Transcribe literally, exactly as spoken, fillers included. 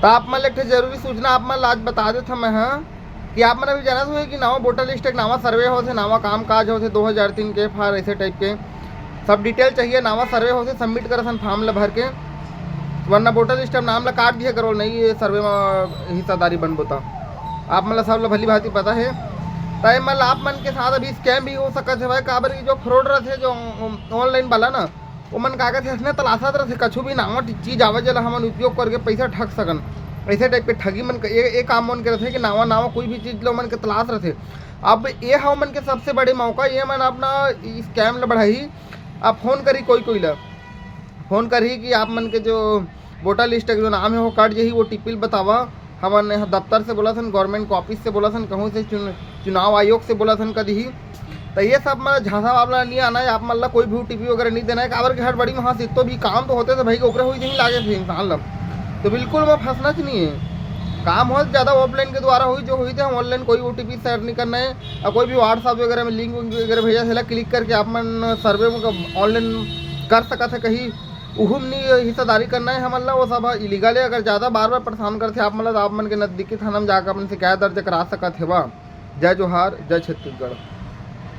त आप मन ल एक ठे जरूरी सूचना आप मन ल आज बता देथन मैं ह कि आप मन अभी जानत होही कि नवा वोटर लिस्ट एक नवा सर्वे होथे, नवा काम काज होथे, दो हज़ार तीन के एफ आर ऐसे टाइप के सब डिटेल चाहिए। नवा सर्वे होथे, सबमिट करथन फॉर्म ल भर के, वरना वोटर लिस्ट अब नाम ल काट दिया करो, नहीं ये सर्वे म हिस्सेदारी बनबो त आप मन ल सब ल भली भांति पता हे। त ए मन ल आप मन के साथ अभी स्कैम भी हो सकत हे भाई, काबर कि जो फ्रॉड रथे जो ऑनलाइन वाला ना, ओमन का कथे, असने तलाशत रथे, कछु भी नावा चीज आवे जेला हमन उपयोग करके पैसा ठग सकन, ऐसे टाइप के ठगी मन के, ए, ए काम मन के रथे कि नावा नावा कोई भी चीज लो मन के तलाश रथे। अब ये ह ओमन के सबसे बड़े मौका, ये मन अपना स्कैम ल बढ़ाही। अब फोन करी कोई कोई ला, फोन करही कि आप मन के जो वोटर लिस्ट के जो नाम है वो कट जाही, वो टीपी ल बतावा। हमन यहाँ दफ्तर से बोलत हन, गवर्नमेंट के ऑफिस से बोलत हन, कहूँ से चुन, चुनाव आयोग से बोलत हन कदी ही। त ये सब मन झांसा बाबला नहीं आना है, आप मन ला कोई भी ओ टी पी वगैरह नहीं देना है। काबर के हड़बड़ी में हाँ, जितो भी काम तो होथे भाई, ओकरे होई नहीं लागे थे इंसान ला, तो बिल्कुल में फंसना च नहीं है। काम हो ज्यादा ऑफलाइन के द्वारा होई, जो होई थे ऑनलाइन कोई ओ टी पी शेयर नहीं करना है। और कोई भी WhatsApp वगैरह में लिंक वगैरह भेजा, सेला क्लिक करके आप मन सर्वे में ऑनलाइन कर सकत है कहीं, उहू म नहीं हिस्सेदारी करना है हमन ला, वो सब इलीगल है। अगर ज्यादा बार बार परेशान करथे आप मन ला, तो आप मन के नजदीकी थाना में जाकर अपन शिकायत दर्ज करा सकत हेवा। जय जोहार, जय छत्तीसगढ़।